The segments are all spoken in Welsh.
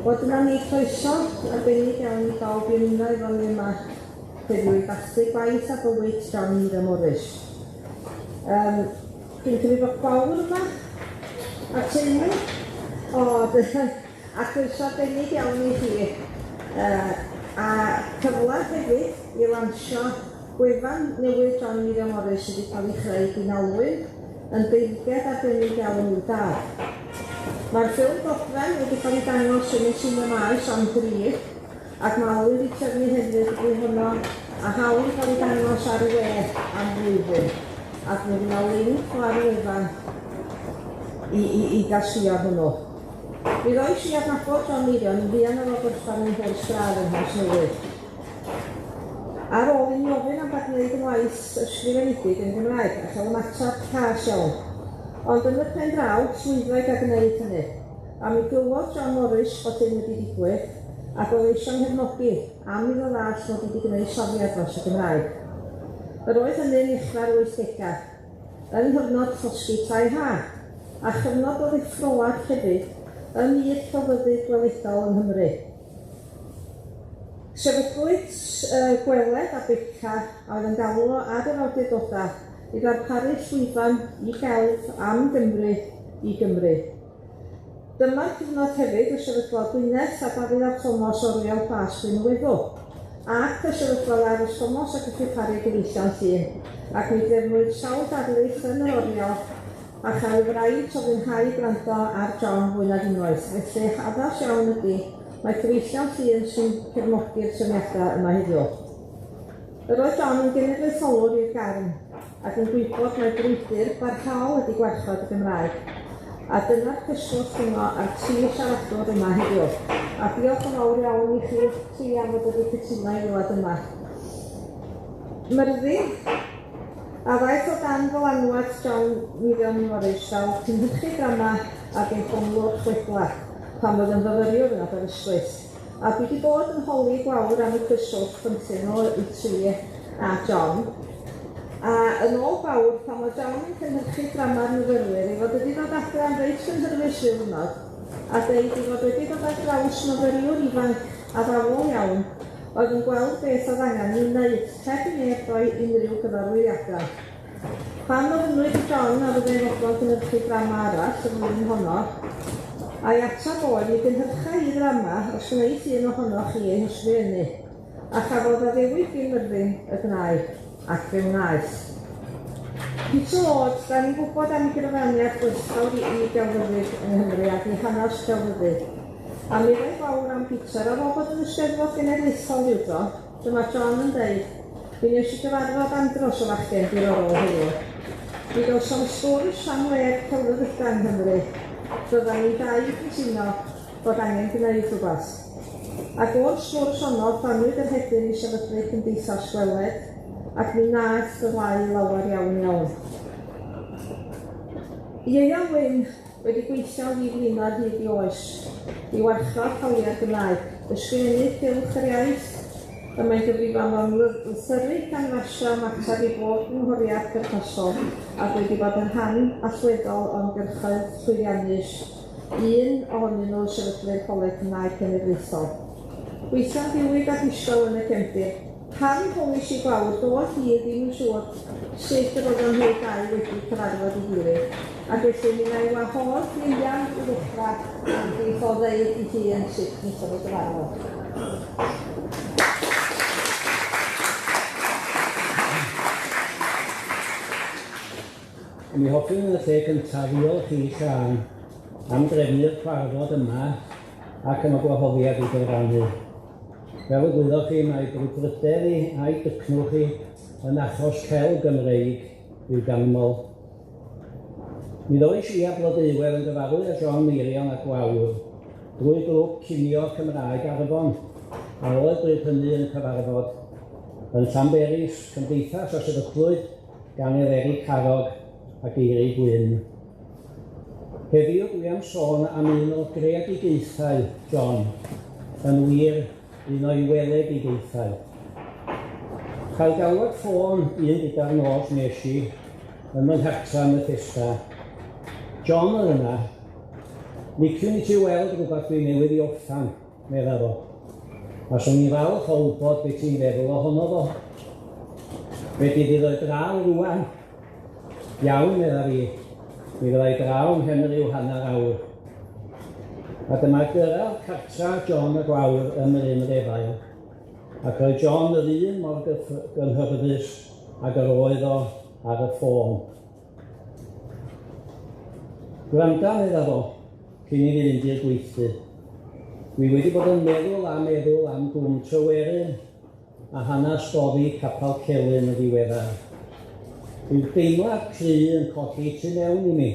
Wel dyma ni, croeso arbennig iawn i bawb i ymuno efo ni yma heddiw i ddathlu gwaith a bywyd John Meirion Morris. Yym, dwi'n cymryd bod Gwawr yma, a teulu, o, a croeso arbennig iawn i chi, yy, a cyfle hefyd i lansio gwefan newydd John Meirion Morris sydd wedi cael ei chreu gin Alwyn yn deyrnged arbennig iawn i'w dad. Mae'r ffilm ddogfen wedi cael ei dangos yn y sinemâu am dri, ac mae Alwyn wedi trefnu hefyd i honno a hawl i cael ei dangos ar y we am flwyddyn, ac mi fydd 'na linc ar y wefan i, i, i gael sïo hwnnw. Mi ddois i adnabod John Meirion yn fuan ar ôl gorffan yng nghwrs gradd yng Nghasnewydd. Ar ôl i mi ofyn am gwneud yng ngwaith ysgrifenedig yn Gymraeg, a chael ymateb cas iawn. Ond yn y pen draw, llwyddwyd a gwneud hynny. A mi glywodd John Morris bod hyn wedi digwydd, ac oedd eisiau nghefnogi am iddo ddallt mod i wedi gwneud safiad dros y Gymraeg. Yr oedd hynny'n uchelau'r 80au, yng nghyfnod llosgi tai ha, a chyfnod o ddeffroad hefyd ym myd celfyddyd gweledol yng Nghymru. Sefydlwyd yy Gweled a Beca a oedd yn galw ar yr awdurdoda i ddarparu llwyfan i gelf am Gymru i Gymru. Dyma'r cyfnod hefyd y sefydlodd Gwyneth a Dafydd ap Tomos Oriel Plas Glyn-y-Weddw, ac y sefydlodd Aris Tomos a Gruffydd Parry Gyfeillion Llŷn, ac mi drefnwyd sawl darlith yn yr oriel a chael y fraint o fwynhau gwrando ar John fwy nag unwaith, felly addas iawn ydi mae cyfeillion Llŷn sy'n cefnogi'r trefniadau yma heddiw. Yr oedd John yn genedlaetholwr i'r garn, ac yn gwybod mai brwydr barhaol ydi gwarchod y Gymraeg, a dyna'r cyswllt rhwng o a'r tri siaradwr yma heddiw. A diolch yn fawr iawn i chi tri am fod wedi cytuno i ddŵad yma. Myrddin, a ddaeth o dan ddylanwad John Meirion Morris fel cynhyrchu drama a dehonglwr chwedla pan oedd yn fyfyriwr yn Aberystwyth. A dwi 'di bod yn holi Gwawr am y cyswllt rhyngthyn nhw, y tri a John. A yn ôl Gwawr, pan oedd John yn cynhyrchu drama'r myfyrwyr, ei fod wedi dod adra yn reit gynhyrfus ryw ddiwrnod, a deud ei fod wedi dod ar draws myfyriwr ifanc addawol iawn oedd yn gweld beth oedd angen i'w wneud, heb i neb roi unrhyw gyfarwyddiadau. Pan ofynnwyd i John a fyddai'n fodlon cynhyrchu drama arall y flwyddyn honno, a'i ateb oedd, Mi gynhyrcha i ddrama os wneith un ohonoch chi ei hysgrifennu, a chafodd addewid gin Myrddin y gwnâi, ac fe wnaeth. Peter Lord, da ni'n gwybod am ei gyfraniad gwerthfawr i i gelfyddyd yng Nghymru ac i hanes celfyddyd. A meddai Gwawr am Peter, ar ôl bod yn y Steddfod Genedlaethol rywdro, Dyma John yn deud, Mi wnes i gyfarfod andros o fachgen diddorol heddiw. Mi gawsom sgwrs am wledd celfyddydau yng Nghymru. Roeddan ni'n dau yn cytuno bod angen gwneud rhywbeth. Ac o'r sgwrs honno, plannwyd yr hedyn i sefydlu Cymdeithas Gweled, ac mi wnaeth ddyflau lawer iawn iawn. Ieuan Wyn wedi gweithio'n ddiflino ar hyd 'i oes i warchod hawliau'r Gymraeg, ysgrifennu cylch yr iaith, y mae'n gyfrifol am lythyru canfasio ymateb i bob gynghoriad perthnasol ac wedi bod yn rhan allweddol o ymgyrchoedd llwyddiannus, un ohonyn nhw sefydlu'r Coleg Cymraeg Cenedlaethol. Gweithio'n ddiwyd a disgwyl yn y cefndir. Pan holish i Gwawr, do'dd hi ddim yn siŵr sut yr oedden nhw dau wedi cyfarfod ei gilydd, ac felly mi wna i wahodd Ieuan i ddechra a geith o ddeud 'i hun sut wnaethon nhw gyfarfod. Mi hoffwn yn y lle cyntaf ddiolch i Siân am drefnu'r cyfarfod yma ac am y gwahoddiad i gyfrannu. Fel y gwyddoch chi, mae brwdfrydedd i a'i dycnwch chi yn achos cel Gymreig i'w ganmol. Mi ddois i a Blodeuwedd yn gyfarwydd â John Meirion a Gwawr drwy glwb cinio Cymraeg Arfon, a oedd bryd hynny yn cyfarfod yn Llanberis, cymdeithas a sefydlwyd gan Eleri Carrog ac Eiry Gwyn. Heddiw dwi am sôn am un o greadigaethau John, yn wir, un o'i weledigaethau. Cael galwad ffôn un gyda'r nos nes i yn fy nghartra ym Methesda. John oedd yna. Liciwn i ti weld rwbath dwi newydd 'i orffan, medda fo. A swn i'n falch o wybod be' ti'n feddwl ohono fo. Fedri di ddod draw rŵan? Iawn, medda fi, mi fydda i draw ymhen ryw hannar awr. A dyma gyrradd cartra John y Gwawr ym Mryn yr Efail, ac roedd John yr un mor gynhyrfus ag yr oedd o ar y ffôn. Gwranda, medda fo, cyn i fi fynd i'r gweithdy. Dwi wedi bod yn meddwl a meddwl am Gwm Tryweryn a hanas boddi Capal Celyn yn ddiweddar. Rhyw deimlad cry yn codi tu mewn i mi.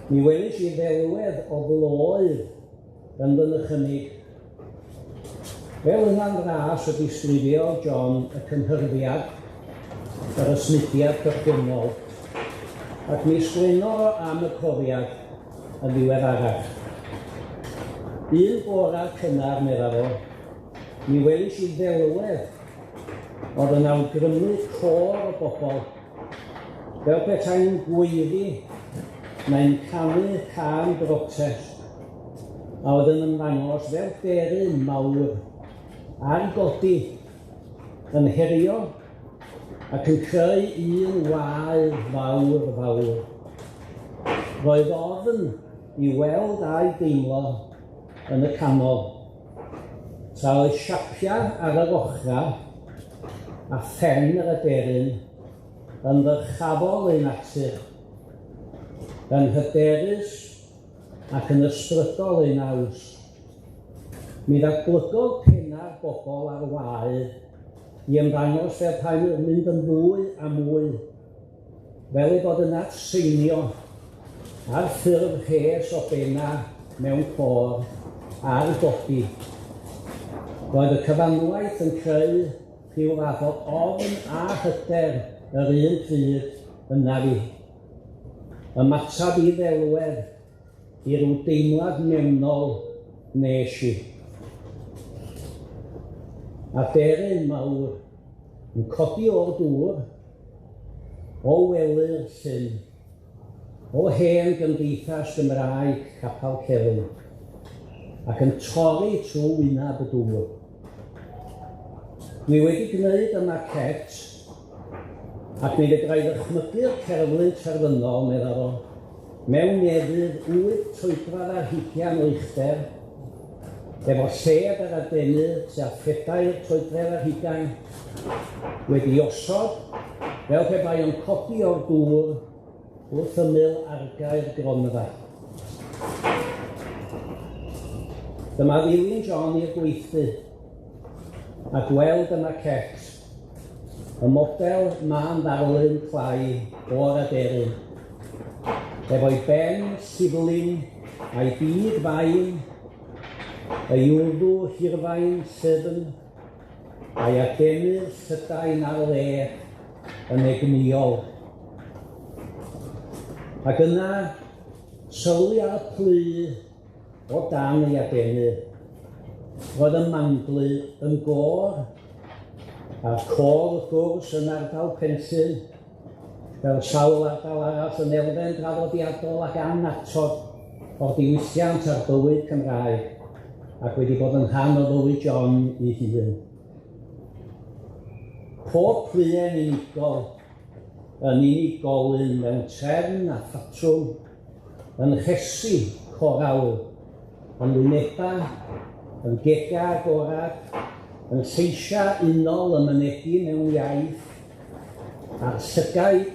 Mi welis i ddelwedd o floedd yn fy nychymyg. Fel yna'n fras y disgrifiodd John y cynhyrfiad, yr ysmudiad cychwynnol, ac mi sgwennodd o am y profiad yn ddiweddarach. Un bora cynnar, medda fo, mi welis i ddelwedd oedd yn awgrymu côr o bobl, fel petai'n gweiddi neu'n canu cân brotest, a oedd yn ymddangos fel deryn mawr ar godi, yn herio ac yn creu un waedd fawr fawr. Roedd ofn i weld a'i deimlo yn y canol, tra oedd siapiau ar yr ochrau a phen yr aderyn yn ddyrchafol ei natur, yn hyderus ac yn ysbrydol ei naws. Mi ddatblygodd penna'r bobl ar waedd i ymddangos fel peai nhw'n mynd yn fwy a mwy, fel eu bod yn atseinio ar ffurf rhes o benna mewn côr ar godi. Roedd y cyfanwaith yn creu rhyw fath o ofn a hyder yr un pryd yna fi. Ymateb i ddelwedd, i ryw deimlad mewnol nes i. Aderyn mawr yn codi o'r dŵr, o wely'r llyn, o hen gymdeithas Gymraeg Capal Celyn, ac yn torri trwy wyneb y dŵr. Dwi wedi gwneud y maquette Ac mi fedra i ddychmygu'r cerflun terfynol, medda fo, mewn nefydd wyth troedfedd ar hugian o uchder, efo lled ar adenydd tua phedair troedfedd ar hugain, wedi'i osod fel pe bai o'n codi o'r dŵr wrth ymyl argae'r gronfa. Dyma ddilyn John i'r gweithdy a gweld y maquette. Y model mân ddarlun clai o'r aderyn, efo'i ben siflin a'i big fain, ei wddw hirfain llyfn, a'i adenydd llydain ar led yn egnïol. Ac yna, sylwi ar y plu o dan ei adenydd, roedd y manglu yn gôr, a'r côr wrth gwrs yn ardal Penllyn, fel sawl ardal arall yn elfen draddodiadol ac annatod o'r diwylliant a'r bywyd Cymraeg, ac wedi bod yn rhan o fywyd John ei hun. Pob pluen unigol yn unigolyn mewn trefn a phatrwm yn rhesi corawl, yn wynebau, yn gegau agorad, yn lleisiau unol yn mynegi mewn iaith, a'r llygaid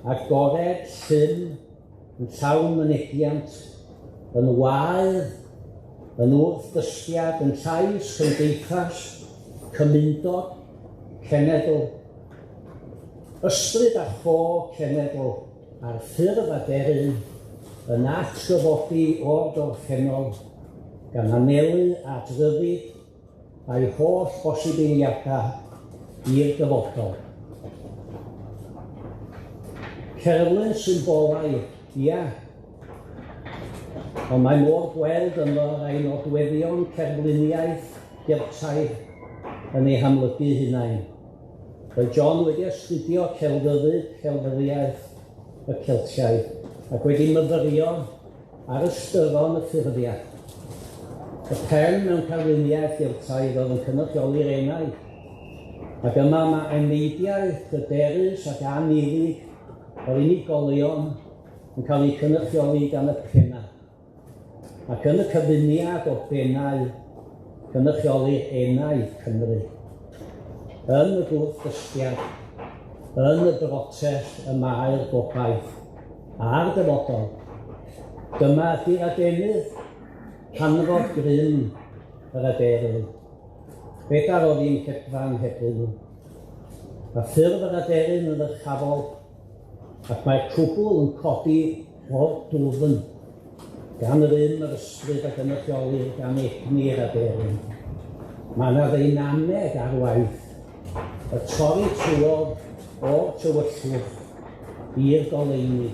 agored, llym, yn llawn mynegiant, yn waedd, yn wrthdystiad, yn llais cymdeithas, cymundod, cenedl, ysbryd a cho cenedl. Ar ffurf aderyn yn atgyfodi o'r gorffennol, gan anelu at ryddid a'i holl bosibiliadau i'r dyfodol. Cerflun symbolaidd, ia, ond mae modd gweld ynddo rai nodweddion cerfluniaeth Geltaidd yn eu hamlygu hunain. Roedd John wedi astudio celfyddyd, celfyddiaeth y Celtiaid, ac wedi myfyrio ar ystyron y ffurfiad. Y pen mewn carluniaeth Geltaidd oedd yn cynrychioli'r enaid, ac yma mae eneidiau pryderus ac anurig o'r unigolion yn cael eu cynrychioli gan y pennau. Ac yn y cyfuniad o bennau, cynrychioli enaid Cymru. Yn y gwrthdystiad, yn y brotest y mae'r gobaith a'r dyfodol. Dyma ydi'r adenydd, hanfod grym yr aderyn. Fedar o ddim hedfan hebddyn nhw. A ffurf yr aderyn yn ddyrchafol, ac mae'r cwbl yn codi o'r dwfn, gan yr un yr ysbryd a gynrychiolir gan egni'r aderyn. Mae yna ddeinameg ar waith, y torri trwodd o'r tywyllwch i'r goleuni.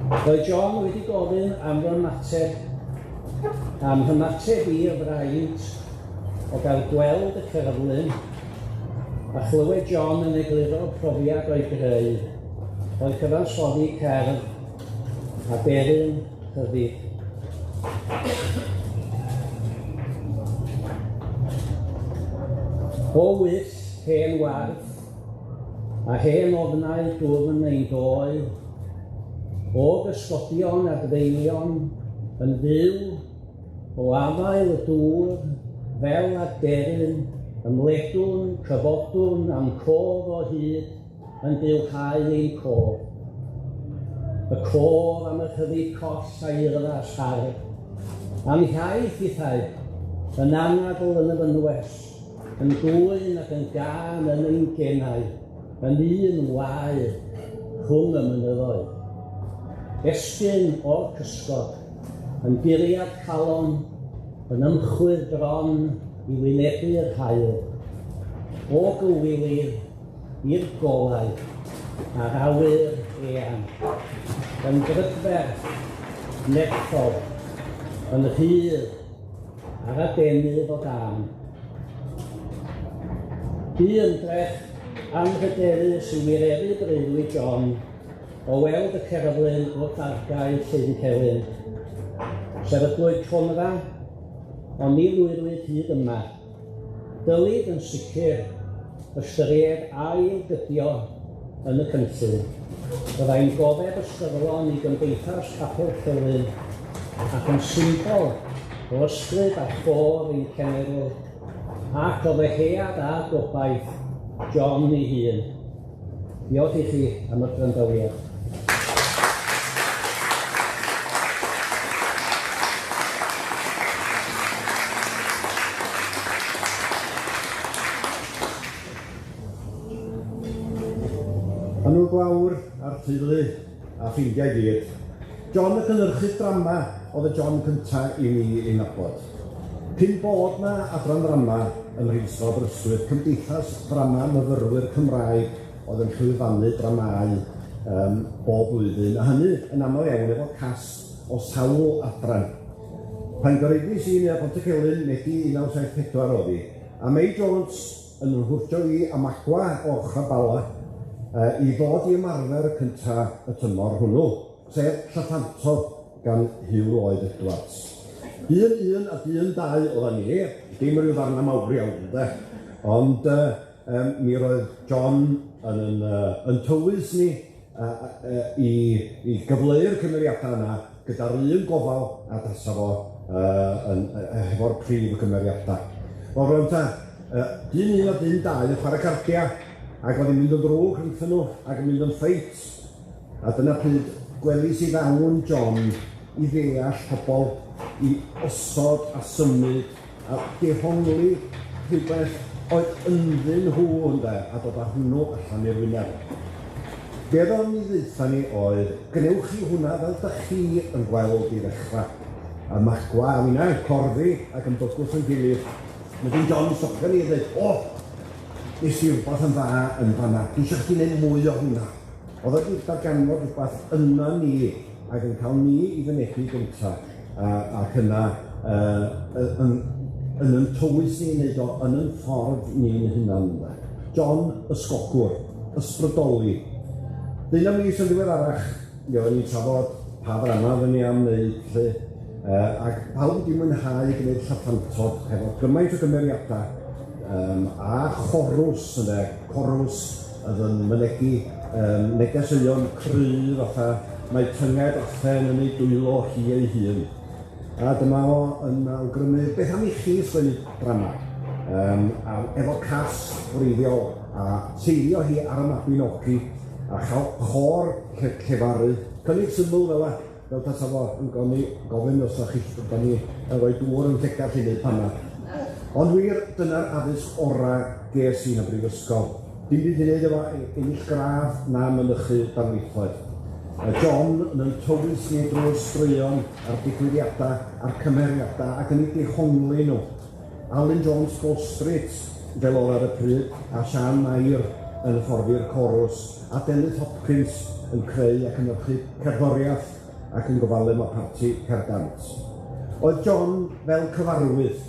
Roedd John wedi gofyn am fy ymateb, am hymateb i'r fraint o gael gweld y cerflun, a chlywed John yn egluro'r profiad o'i greu, oedd cyfansoddi cerdd Aderyn Rhyddid. O wyll hen warth, a hen ofnau dwfn ein doe, o gysgodion adfeilion yn fyw, o afael y dŵr, fel aderyn, ymledwn, cyfodwn am cof o hyd, yn bywhau ein cof. Y cof am y rhyddid coll a'i urddas hardd, am iaith ithau, yn anadl yn y fynwes, yn gwyn ac yn gân yn ein genau, yn un wair rhwng y mynyddoedd. Esgyn o'r cysgod, yn guriad calon, yn ymchwydd bron i wynebu'r haul, o gywilydd i'r golau a'r awyr eang, yn brydferth, nerthol, yn rhydd, ar adenydd o dân. Bu ymdrech anrhydeddus i wireddu breuddwyd John o weld y cerflun wrth argae Llyn Celyn. Sefydlwyd cronfa, ond ni lwyddwyd hyd yma. Dylid yn sicr ystyried ail-gydio yn y cynllun. Byddai'n gofeb ystyrlon i Gymdeithas Capel Celyn ac yn symbol o ysbryd a chof ein cenedl ac o ddyhead a gobaith John ei hun. Diolch i chi am y gwrandawiad. Annwyl Gwawr a'r teulu a ffrindiau i gyd. John y cynhyrchydd drama oedd y John cynta i mi ei nabod. Cyn bod 'na adran ddrama ym Mhrifysgol Aberystwyth, Cymdeithas Ddrama Myfyrwyr Cymraeg oedd yn llwyfannu dramâu yym bob blwyddyn, a hynny yn aml iawn efo cast o sawl adran. Pan gyraeddis i Neuadd Pantycelyn, Medi 1974 oedd hi, a Mei Jones yn 'y nghwrto i a Magwa o ochra Bala yy i ddod i ymarfer y cynta y tymor hwnnw, sef Llyffantod gan Huw Lloyd Edwards. Dyn un a dyn dau oeddan ni, dim ryw ddarna mawr iawn ynde, ond yy yym mi roedd John yn 'yn yy yn tywys ni yy yy i i gyfleu'r cymeriada yna gyda'r un gofal a dasa fo yy yn yy hefo'r prif gymeriada. Wel rŵan ta, yy dyn un a dyn dau yn chwarae cardia, ac o'dd 'i'n mynd yn ddrwg rhwngthyn nhw ac yn mynd yn ffeit, a dyna pryd gwelis i ddawn John i ddeall pobol, i osod a symud a dehongli rhywbeth oedd ynddyn nhw ynde, a dod â hwnnw allan i'r wyneb. Be oedd o'n ei ddeutha ni oedd, gwnewch chi hwnna fel dach chi yn gweld i ddechrau. A Magwa a finna yn corddi ac yn bygwth yn gilydd. Wedyn John stopio ni a dweud, o, nes i rwbath yn dda yn fanna, dwi eisiau chdi wneud mwy o hwnna. Oedd o wedi darganfod rhywbeth yna ni ac yn cael ni i fynegi gynta, ac yna yy yn yn 'yn tywys ni i neud o yn 'yn ffordd ni'n hunan ynde. John Ysgogwr, ysbrydoli. Deunaw mis yn ddiweddarach, mi oedden ni'n trafod pa ddrama oedden ni am wneud 'lly, ac pawb wedi mwynhau gwneud llyffantod hefo gymaint o gymeriadau a chorws ynde, corws oedd yn mynegi negeseuon cry fatha mae tynged Athen yn ei dwylo hi ei hun. A dyma fo yn awgrymu, beth am i chi sgwennu drama? A efo cast gwreiddiol a seilio hi ar y Mabinogi a chael côr llefaru, cynnig syml fel 'a, fel tasa fo yn goni, gofyn os ydach chi da ni yn rhoi dŵr yn llegad i wneud panad. Ond wir, dyna'r addysg ora ges i yn y brifysgol. Dim byd i wneud efo ennill gradd na mynychu darlithoedd. John yn yn tywys ni drwy'r straeon a'r digwyddiadau a'r cymeriadau ac yn eu dehongli nhw. Alun Jones Bow Street, fel oedd ar y pryd, a Siân Mair yn hyfforddi'r corws, a Delyth Hopkins yn creu ac yn yrchu cerddoriaeth ac yn gofalu am y parti cerddant. Oedd John fel cyfarwydd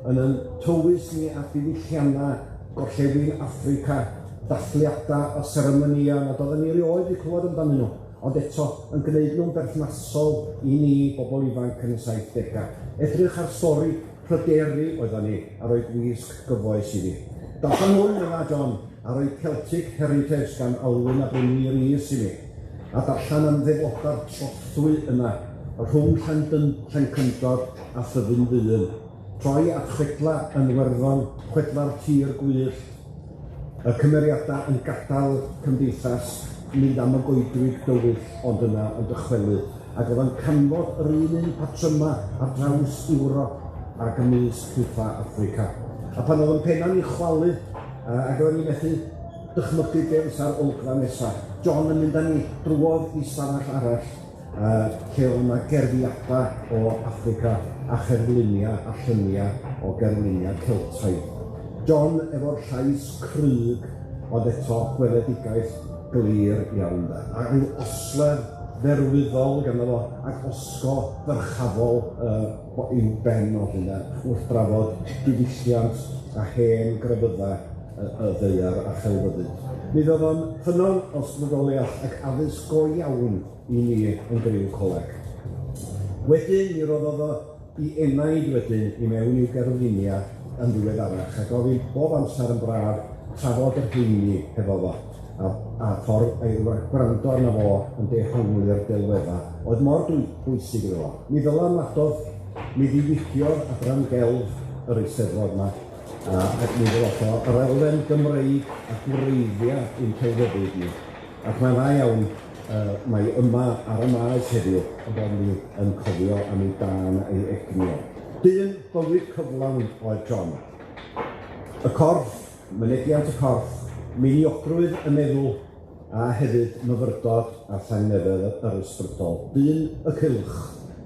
yn yn tywys ni at ddiwylliannau gorllewin Affrica, dathliadau a seremonïau nad oedden ni erioed wedi clywed amdanyn nhw, ond eto yn gwneud nhw'n berthnasol i ni, bobl ifanc yn y 70au. Edrych ar stori Pryderi oeddan ni, a rhoi gwisg gyfoes iddi. Darllen hwn yna, John, a rhoi Celtic Heritage gan Alwyn a Brinley Rees i mi. A darllen am ddefodau'r trothwy yna, rhwng Llancyndod a Thyddyn Ddyn. Troi at chwedla yn Iwerddon, chwedla'r tir gwyllt, y cymeriadau yn gadael cymdeithas, mynd am y goedwig dywyll, ond yna yn dychwelyd. Ac oedd o'n canfod yr un un patrymau ar draws Ewrop ac ymysg rhutha Affrica. A pan oedd yn penna'n ei chwalu, ac oedden ni'n methu dychmygu be fysa'r olygfa nesa, John yn mynd â ni drwodd i stafell arall, lle oedd yna gerfiadau o Affrica a cherfluniau a lluniau o gerfluniau Celtaidd. John efo'r llais cryg, ond eto gweledigaeth glir iawn de. A ryw oslef dderwyddol ganddo fo ac osgo ddyrchafol i'w ben o hynna wrth drafod diwylliant a hen grefyddau y ddaear a chelfyddyd. Mi fydd o'n ffynnon o ysbrydoliaeth ac addysg go iawn i ni yn griw coleg. Wedyn mi roddodd o 'i enaid wedyn i mewn i'w gerfluniau yn ddiweddarach, ac o'dd hi bob amser yn braf trafod y rheini hefo fo, a ffordd ei gwrando arno fo yn dehongli'r delwedda oedd mor bwysig iddo fo. Mi ddylanwadodd, mi ddiwygiodd adran gelf yr Eisteddfod 'ma, ac mi ddoth o yr elfen Gymreig a gwreiddia' i'n celfyddyd ni. Ac mae'n dda iawn mae yma ar y maes heddiw y bod ni yn cofio am ei dân a'i egni o. Dyn bywyd cyflawn oedd John. Y corff, mynegiant y corff, miniogrwydd y meddwl, a hefyd myfyrdod a thangnefedd yr ysbrydol. Dyn y cylch.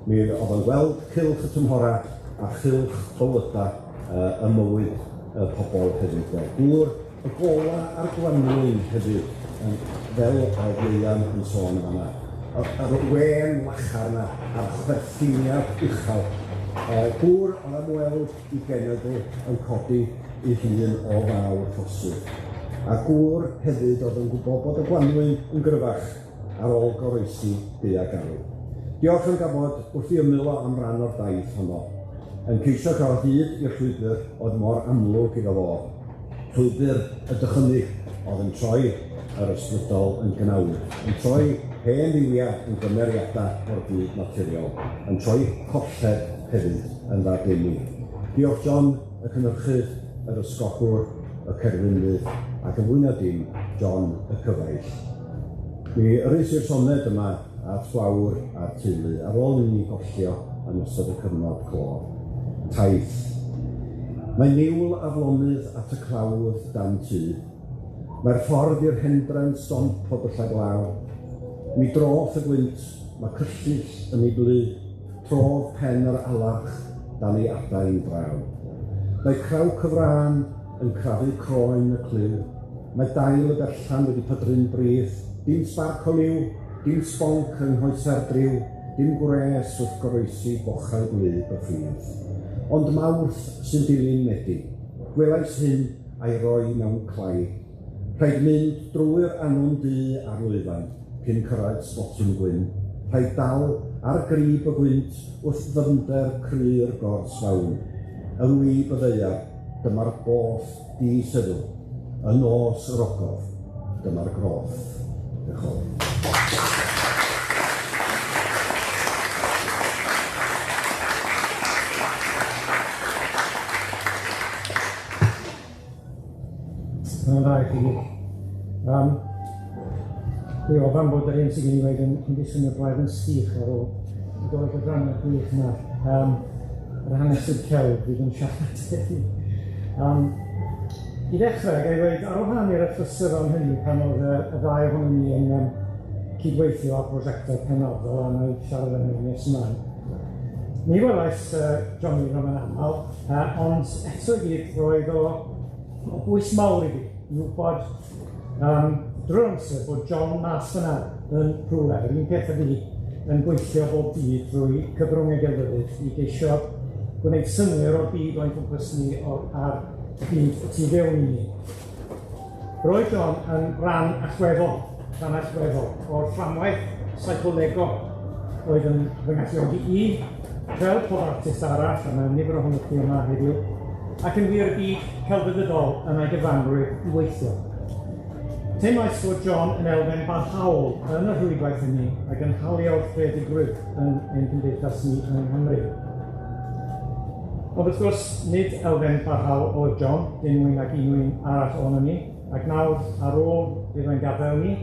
Mi oedd o'n gweld cylch y tymhora a chylch bywyda y mywyd y pobl hefyd. Gŵr y gola a'r gwanwyn hefyd, fel oedd Ieuan yn sôn yn fan'na. Yr wên lachar 'na a'r chwerthiniad uchel. Gŵr oedd am weld 'i genedl yn codi ei hun o fawr ffosydd. A gŵr hefyd oedd yn gwybod bod y gwanwyn yn gryfach ar ôl goroesi gaea garw. Diolch am gafod wrth 'i ymyl o am ran o'r daith honno, yn ceisio cael hyd i'r llwybr oedd mor amlwg iddo fo. Llwybr y dychymyg oedd yn troi yr ysbrydol yn gnawd, yn troi hen dduwiau yn gymeriadau o'r byd naturiol, yn troi colled hefyd yn ddadeni. Diolch John, y cynhyrchydd, yr ysgogwr, y cerflunydd, ac yn fwy na dim, John y cyfaill. Mi yrris i'r soned yma at Gwawr a'r teulu ar ôl i ni golli o yn ystod y cyfnod clo. Taith. Mae niwl aflonydd at y clawdd dan tŷ. Mae'r ffordd i'r Hendre'n stomp o byllau glaw. Mi droth y gwynt, mae cyllyll yn ei blu, trodd pen yr alarch dan ei adain draw. Mae crawc y frân yn crafu croen y clyw. Mae dail y berllan wedi pydru'n brith, dim sbarc o liw, dim sbonc yng nghoesa'r dryw. Dim gwres wrth goroesi bochau gwlyb y ffridd. Ond Mawrth sy'n dilyn Medi. Gwelais hyn a'i roi mewn clai. Rhaid mynd drwy'r annwn du ar lwyfan. cyn cyrraedd sbotyn gwyn, rhaid dal ar grib y gwynt wrth ddyfnder cry'r gors fawr. Yng ngwib y ddaear, dyma'r both di-sylw, y nos yr ogof, dyma'r groth. Diolch yn fawr. Mae'n dda i chi. Dwi ofan bod yr hyn sydd gen i weud yn mynd i swnio braidd yn sych ar ôl y doedd y gyfraniad gwych 'na. Yr hanesydd celf fydd yn siarad heddiw. I ddechrau, ga i weud, ar wahân i'r achlysuron hynny pan oedd y ddau ohonom ni yn cydweithio ar brosiectau penodol, a wna i siarad am hynny nes ymlaen. Mi welais Johnny ddim yn aml, ond eto i gyd roedd o o bwys mawr i fi i wybod drwy'r amser bod John mas yna yn rhywle, yr un peth â fi, yn gweithio bob dydd drwy cyfrwng y gelfyddyd i geisio gwneud synnwyr o'r byd o'n cwmpas ni a'r byd y tu fewn i ni. Roedd John yn ran allweddol, rhan allweddol o'r fframwaith seicolegol oedd yn fy ngalluogi i, fel pob artist arall, a mae nifer ohonoch chi yma heddiw, ac yn wir y byd celfyddydol yn ei gyfanrwydd i weithio. Teimlais fod John yn elfen barhaol yn y rhwydwaith hynny a gynhaliodd creadigrwydd yn ein cymdeithas ni yng Nghymru. Ond wrth gwrs, nid elfen barhaol oedd John, dim mwy nag unrhyw un arall ohonom ni, ac nawr, ar ôl iddo ein gadael ni,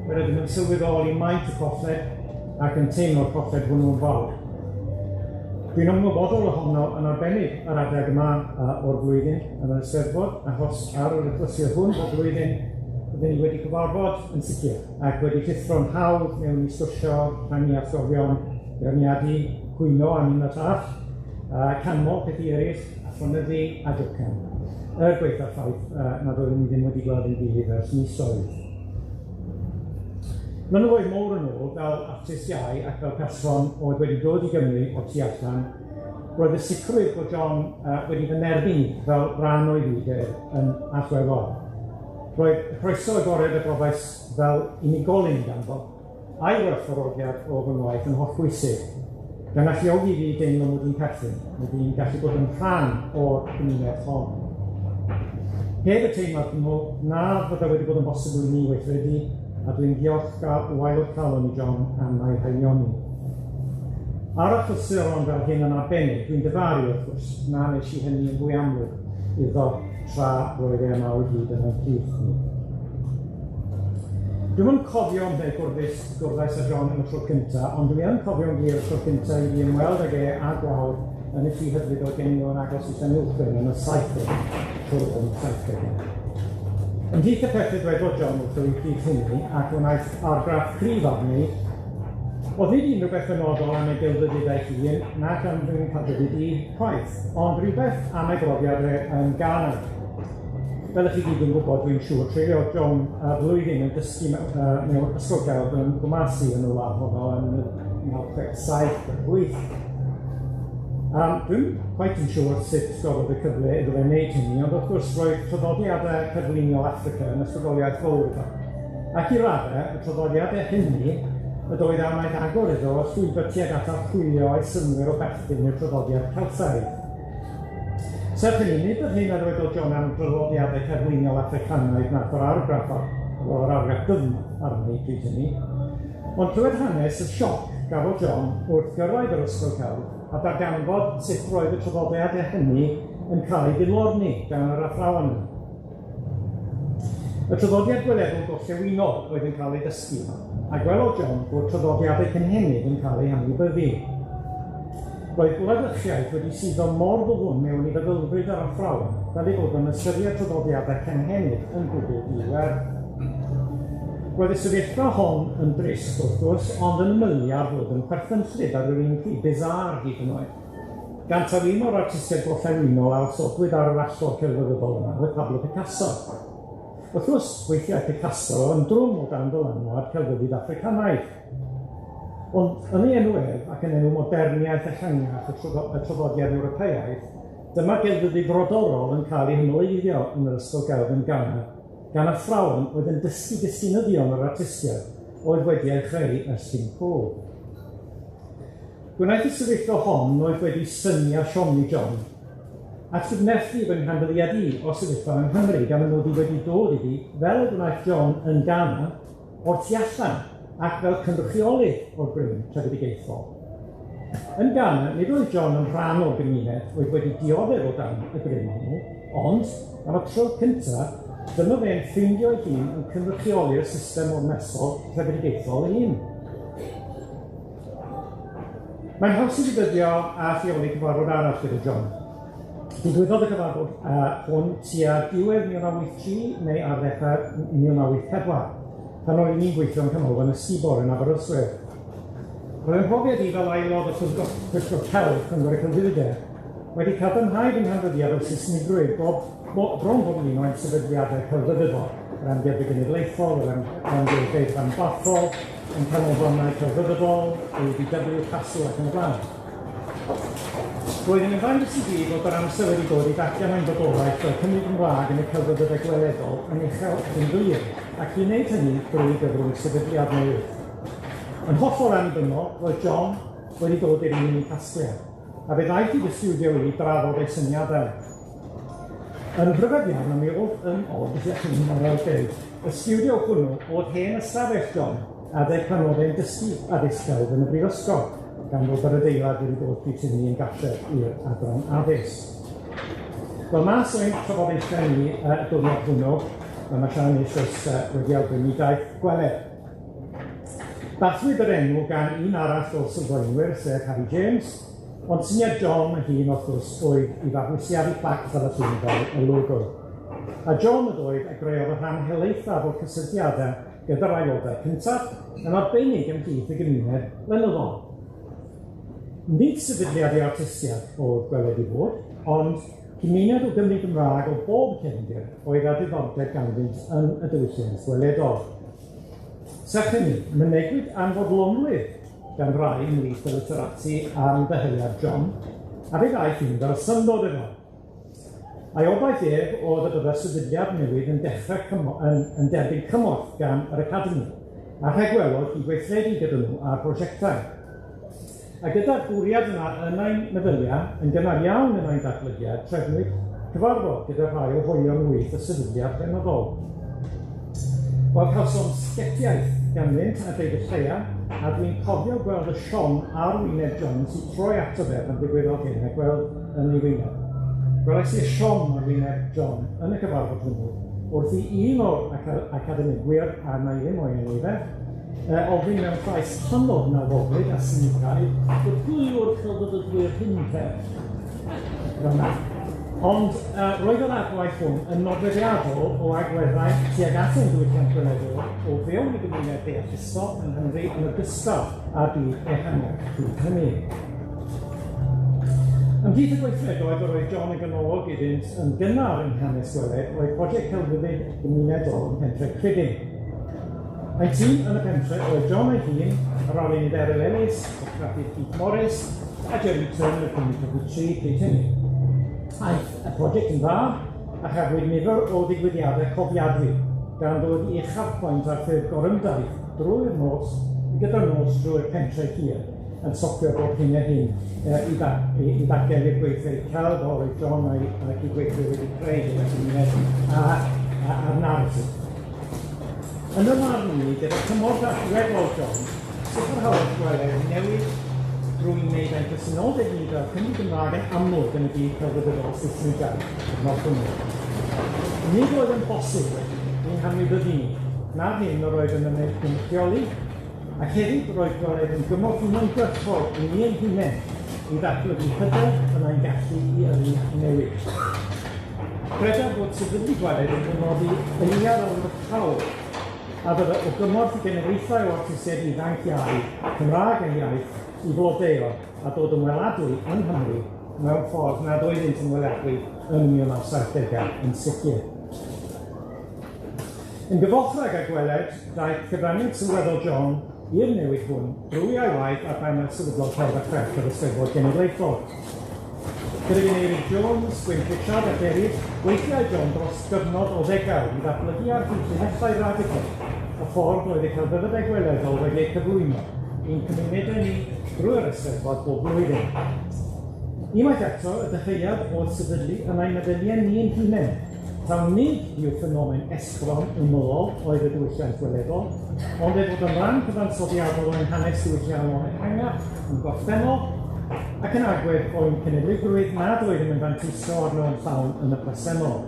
yr ydym yn sylweddoli maint y colled ac yn teimlo'r colled hwnnw'n fawr. Dwi'n ymwybodol ohono yn arbennig yr adeg yma o'r flwyddyn yn yr Eisteddfod, achos ar yr achlysur hwn bob blwyddyn, byddwn ni wedi cyfarfod yn sicr ac wedi rhuthro'n hawdd mewn i sgwrsio, rhannu atgofion, beirniadu, cwyno am un a'r llall, canmol pethau eraill, athronydddu a jocan. Er gwaetha'r ffaith nad oeddwn ni ddim wedi gweld ein gilydd ers misoedd. Blynyddoedd mowr yn ôl, fel artist iau ac fel person oedd wedi dod i Gymru o'r tu allan, roedd y sicrwydd bod John wedi fy nerbyn i fel rhan o'i fyd ef yn allweddol. Roedd y croeso agored a brofais fel unigolyn ganddo, a'i werthfawrogiad o fy ngwaith yn hollbwysig, gan alluogi fi deimlo mod i'n perthyn, mod i'n gallu bod yn rhan o'r gymuned hon. Heb y teimlad hwnnw, na fydda wedi bod yn bosibl i mi weithredu, a dwi'n ddiolchgar o waelod calon i John am ei haelioni. Ar achlysuron fel hyn yn arbennig, dwi'n dyfaru wrth gwrs na nes i hynny yn fwy amlwg iddo tra roedd e yma o hyd yn ein plith ni. Dwi'm yn cofio ymhle gwrddais â John am y tro cynta, ond dwi yn cofio'n glir y tro cynta i fi ymweld ag e a Gwawr yn y tŷ hyfryd oedd gen nhw yn agos i Llanuwchllyn yn y 70au, siŵr o fod yn y 70au. Ymhlith y pethau dwedodd John wrtho i pryd hynny, ac wnaeth argraff cryf arni, oedd nid unrhyw beth benodol am ei gelfyddyd ei hun, nac am fy nghelfyddyd i chwaith, ond rhywbeth am ei brofiad e yn Ghana. Fel ych chi gyd yn gwybod, dwi'n siŵr, treuliodd John flwyddyn yn dysgu mewn ysgol gelf yn Kumasi yn y wlad honno yn 1967 8. Dwi'm cweit yn siŵr sut gafodd y cyfle iddo fe wneud hynny, ond wrth gwrs roedd traddodiadau cerfluniol Affrica yn ysbrydoliaeth fawr iddo. Ac i raddau, y traddodiadau hynny ydoedd a wnaeth agor iddo y llwybr tuag at archwilio a'i synnwyr o berthyn i'r traddodiad Celtaidd. Serch hynny, nid yr hyn a ddywedodd John am draddodiadau cerfluniol Affricanaidd nath yr argraff ar, wel, yr argraff dyfn arni pryd hynny, ond clywed hanes y sioc gafodd John wrth gyrraedd yr ysgol celf a darganfod sut roedd y traddodiadau hynny yn cael eu dilorni gan yr athrawon yna. Y traddodiad gweledol gorllewinol oedd yn cael ei ddysgu, a gwelodd John bod traddodiadau cynhenid yn cael eu hanwybyddu. Roedd gwladychiaeth wedi suddo mor ddwfn mewn i feddylfryd yr athrawon fel ei bod yn ystyried traddodiadau cynhenid yn gwbl ddi-werth. Roedd y sefyllfa hon yn drist, wrth gwrs, ond yn ymylu ar fod yn chwerthynllyd ar yr un pryd, bizarre hyd yn oed. Gan taw un o'r artistiaid gorllewinol a osodwyd ar yr allor celfyddydol yma oedd Pablo Picasso. Wrth gwrs, weithiau Picasso yn drwm o dan ddylanwad celfyddyd Affricanaidd. Ond yn ei enw ef, ac yn enw moderniaeth ehangach y traddodiad Ewropeaidd, dyma gelfyddyd frodorol yn cael ei hymwreiddio yn yr ysgol gelf yn Ghana gan athrawon oedd yn dysgu disgynyddion yr artistiaid oedd wedi ei chreu ers cyn cof. Gwnaeth y sefyllfa hon oedd wedi synnu a siomi John, atgyfnerthu fy nghanfyddiad i o sefyllfa yng Nghymru gan fy mod i wedi dod iddi, fel y gwnaeth John yn Ghana, o'r tu allan ac fel cynrychiolydd o'r grym trefedigaethol. Yn Ghana, nid oedd John yn rhan o'r gymuned oedd wedi dioddef o dan y grym hwnnw, ond am y tro cyntaf, dyma fe'n ffeindio'i hun yn cynrychioli'r system ormesol trefedigaethol ei hun. Mae'n haws i ddefnyddio a lleoli cyfarfod arall gyda John. Digwyddodd y cyfarfod hwn tua diwedd 1983 neu ar ddechrau 1984, pan oeddwn i'n gweithio yn Canolfan Ysgubor yn Aberystwyth. Roedd 'y mhrofiad i fel aelod o Pwyllgor Celf Cyngor y Celfyddydau wedi cadarnhau fy nghanfyddiad o Saesnigrwydd bob, bron bob un o'n sefydliadau celfyddydol, yr Amgueddfa Genedlaethol, yr Amgueddfeydd Rhanbarthol, yn canolfannau celfyddydol, ABW, Castle ac yn y blaen. Roedd yn ymddangos i fi fod yr amser wedi dod i ddatgan ein bodolaeth fel Cymry Cymraeg yn y celfyddydau gweledol yn uchel ac yn glir, ac i wneud hynny drwy gyfrwng sefydliad newydd. Yn hollol annibynnol, roedd John wedi dod i'r un casgliad, a fe ddaeth i fy stiwdio i drafod ei syniadau. Yn rhyfedd iawn, a mi oedd yn od, mae'n deud, y stiwdio hwnnw oedd hen ystafell John, adeg pan oedd e'n dysgu addysg celf yn y brifysgol, gan fod yr adeilad wedi dod pryd hynny yn gartref i'r adran addysg. Wel, mas o'n trafodaethau ni y diwrnod hwnnw, fel mae Sian eisoes wedi awgrymu, daeth Gweled. Bathwyd yr enw gan un arall o'r sylfaenwyr, sef Harry James, ond syniad John ei hun, wrth gwrs, oedd i fabwysiadu plac fel y llun fel y logo. A John ydoedd a greodd y rhan helaethaf o'r cysylltiadau gyda'r aelodau cyntaf, yn arbennig ymhlith y gymuned lenyddol. Nid sefydliad i artistiaid oedd Gweled i fod, ond cymuned o Gymry Gymraeg o bob cefndir oedd â diddordeb ganddynt yn y diwylliant gweledol. Serch hynny, mynegwyd anfodlonrwydd gan rai ymhlith y literati am ddyheuad John, a fe ddaeth hyn fel syndod iddo. A'i obaith ef oedd y byddai'r sefydliad newydd yn dechrau yn derbyn cymorth gan yr Academi, a rhagwelodd i weithredu gyda nhw ar brosiectau. A gyda'r bwriad yna yn ein meddyliau, yn gynnar iawn yn ein datblygiad, trefnwyd cyfarfod gyda rhai o hoelion wyth y sefydliad llenyddol. Wel, cawsom sgetiaeth ganddynt a deud y lleia, a dwi'n cofio gweld y siom ar wyneb John sy'n troi ato fe pan ddigwyddodd hyn a gweld yn ei wyneb. Gwelais i'r siom ar wyneb John yn y cyfarfod hwnnw, wrth i un o'r academigwyr, a na i ddim o'i enw i fe, ofyn mewn llais hynod nawddoglyd a sinigaidd, bod pwy yw'r celfyddydwyr hyn te? Fel 'na. Ond roedd yr adwaith hwn yn nodweddiadol o agweddau tuag at ein diwylliant gweledol o fewn y gymuned ddeallusol yng Nghymru yn ogystal â'r byd ehangach pryd hynny. Ymhlith y gweithredoedd yr oedd John yn ganolog iddynt yn gynnar yng nghanes Gweled oedd prosiect celfyddyd gymunedol ym Mhentre Cribyn. Ein tîm yn y pentre oedd John ei hun, yr arlunydd Eryl Ellis, ffotograffydd Keith Morris, a Jeremy Turner y cwmni Cyfri 3 pryd hynny. Aeth y prosiect yn dda, a chafwyd nifer o ddigwyddiadau cofiadwy, gan ddod i uchafbwynt ar ffurf gorymdaith drwy'r nos, gyda'r nos drwy'r pentre hir, yn stopio bob hyn a hyn i ddatgelu'r gweithfeydd celf oedd John a'i cydweithwyr wedi creu gyda'r gymuned a'r naratif. Yn y marn i, gyda cymorth allweddol John, sicrhaodd Gweled newid drwy wneud ein presenoldeb ni fel Cymry Gymraeg yn amlwg yn y byd celfyddydol Saesnigaidd cyfnod hwnnw. Nid oedd yn bosib wedyn i'n hanwybyddu ni, na'r hyn yr oedd yn ymwneud cynrychioli, ac hefyd roedd Gweled yn gymorth uniongyrchol i ni ein hunain i ddatblygu hyder yn ein gallu i yrru newid. Credaf fod sefydlu Gweled yn dynodi eiliad arwyddocaol a bydde o gymorth i genedlaethau o artistiaid ifanc iau, Cymraeg eu iaith, i flodeuo a dod yn weladwy yng Nghymru mewn ffordd nad oeddynt yn weladwy yn 1970au yn sicr. Yn gyfochrog â Gweled, daeth cyfraniad sylweddol John i'r newid hwn drwy ei waith ar banel sefydlol Celf a Chrefft yr Eisteddfod Genedlaethol. Gydag Eirig Jones, Gwyn Pritchard ac eraill, weithiau John dros gyfnod o ddegawd i ddatblygu ar hyd llinellau radical. y ffordd roedd y celfyddydau gweledol wedi eu cyflwyno i'n cymunedau ni drwy'r Eisteddfod bob blwyddyn. Unwaith eto, y dechreuad oedd sefydlu yn ein meddyliau ni ein hunain, taw nid yw ffenomen estron ymylol oedd y diwylliant gweledol, ond ei fod yn ran cyfansoddiadol o'n hanes diwylliannol ehangach yn gorffennol, ac yn agwedd o'n cenedligrwydd nad oeddem yn fanteisio arno yn llawn yn y presennol.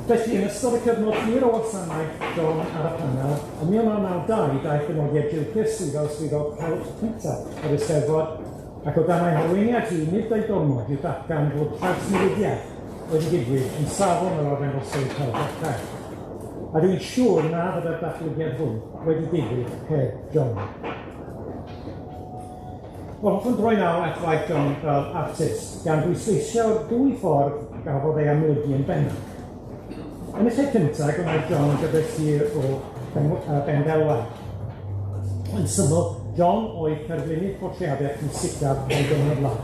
Felly, yn ystod y cyfnod hir o wasanaeth John ar y panel, ym 1992 daeth benodiad Jill Piercy fel swyddog celf cyntaf yr Eisteddfod, ac o dan ei harweiniad hi, nid dau gormod i'w datgan fod trawsnewidiad wedi digwydd yn safon yr arddangosfeydd celfyddydau. A dwi'n siŵr na fydda'r datblygiad hwn wedi digwydd heb John. Wel, hoffwn droi nawr at waith John fel artist, gan bwysleisio'r dwy ffordd gafodd ei amlygu yn bennaf. Yn y lle cyntaf, gwnaeth John gyfres hir o benddelwau. Yn syml, John oedd cerflunydd portreadau pwysicaf o'i gyfnod,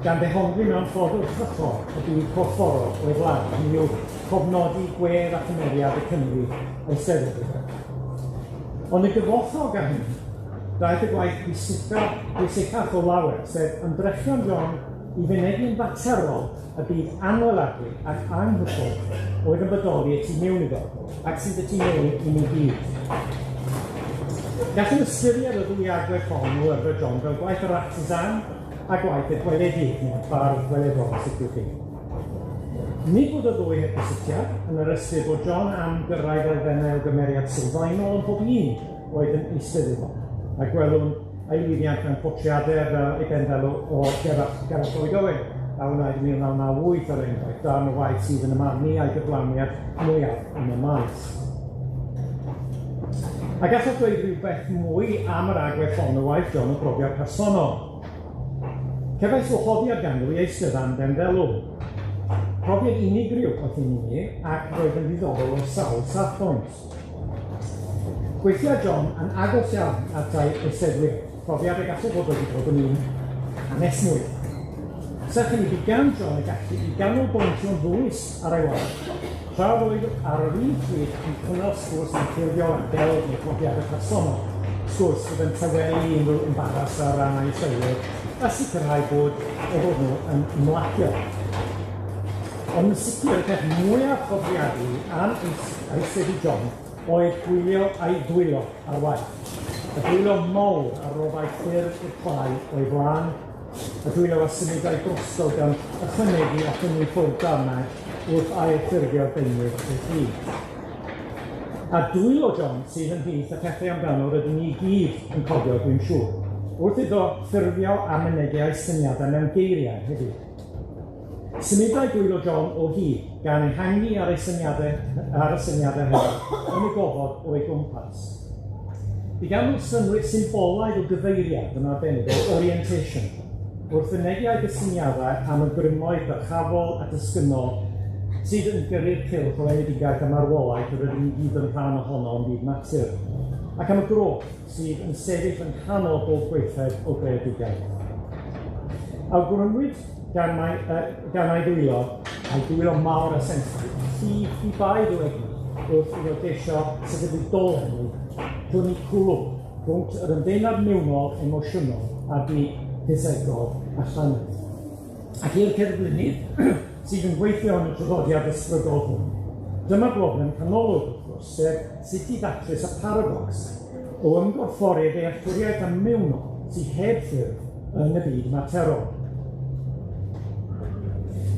gan ddehongli mewn ffordd wrthrychol y byd corfforol o'i flaen, hynny yw cofnodi gwedd a chymeriad y Cymry eisteddfod iddo. Ond yn gyfoethog â hynny, daeth y gwaith pwysicaf, pwysicach o lawer, sef ymdrechion John i fynegi'n faterol y byd anweladwy ac anghyffwrdd oedd yn bodoli y tu mewn iddo, ac sydd y tu mewn i ni gyd. Gallwn ystyried y ddwy agwedd hon o yrfa John fel gwaith yr artisan a gwaith y gweledig, neu'r bardd gweledol, os liciwch chi. Nid bod y ddwy heb gysylltiad, yn yr ystyr bod John am gyrraedd elfennau o gymeriad sylfaenol yn pob un oedd yn eistedd iddo, a gwelwn ei lwyddiant mewn portreadau fel ei benddelw o Gerallt Gerallt Lloyd Owen, a wnaed yn 1998 er enghraifft, darn o waith sydd yn y marn i a'i gyflawniad mwyaf yn y maes. A gallaf dweud rhywbeth mwy am yr agwedd hon o waith John o brofiad personol. Cefais wahoddiad ganddo i eistedd am benddelw. Profiad unigryw oedd hyn i mi, ac roedd yn ddiddorol o sawl safbwynt. Gweithia John yn agos iawn at ei eisteddwyr, profiad y gallai fod wedi bod yn un anesmwyth. Serch hynny, bu gan John y gallu i ganolbwyntio'n ddwys ar ei waith, tra roedd ar yr un pryd yn cynnal sgwrs naturiol am gelf neu profiadau personol, sgwrs fydd yn tawelu unrhyw embaras ar ran ei eisteddwyr a sicrhau bod eu bod nhw yn ymlacio. Ond yn sicr, y peth mwyaf cofiadwy am eistedd i John oedd gwylio a'i ddwylo ar waith. Y dwylo mawr a roddai ffyrdd i'r clai o'i flaen, y dwylo a symudai drosto gan ychwanegu a thynnu ffwrdd darnau wrth ail-ffurfio'r deunydd ei hun. A dwylo John sydd ymhlith y pethau amdano rydyn ni i gyd yn cofio, dwi'n siŵr, wrth iddo ffurfio a mynegi ei syniadau mewn geiriau hefyd. Symudai dwylo John o hyd, gan ehangu ar ei syniadau, ar y syniadau hynny yn y gofod o'i gwmpas. Bu ganddo synnwyr symbolaidd o gyfeiriad yn arbennig o orientation, wrth fynegi ei gysyniadau am y grymoedd dyrchafol a disgynnol sydd yn gyrru'r cylch o enedigaeth a marwolaeth yr ydym i gyd yn rhan ohono ym myd natur, ac am y groth sydd yn sefyll yng nghanol bob gweithred o greadigaeth. Awgrymwyd gan mai, gan ei ddwylo, a'i dwylo mawr a sensitif, llif i baid o egni wrth iddo geisio sefydlu dolen rhwng eu cwlwm, rhwng yr ymdeimlad mewnol emosiynol a'r byd ffisegol allanol. Ac i'r cerflunydd sydd yn gweithio yn y traddodiad ysbrydol hwn, dyma broblem canolog wrth gwrs, sef sut i ddatrys y paradocs o ymgorffori ddealltwriaeth am mewnol sydd heb ffurf yn y byd materol.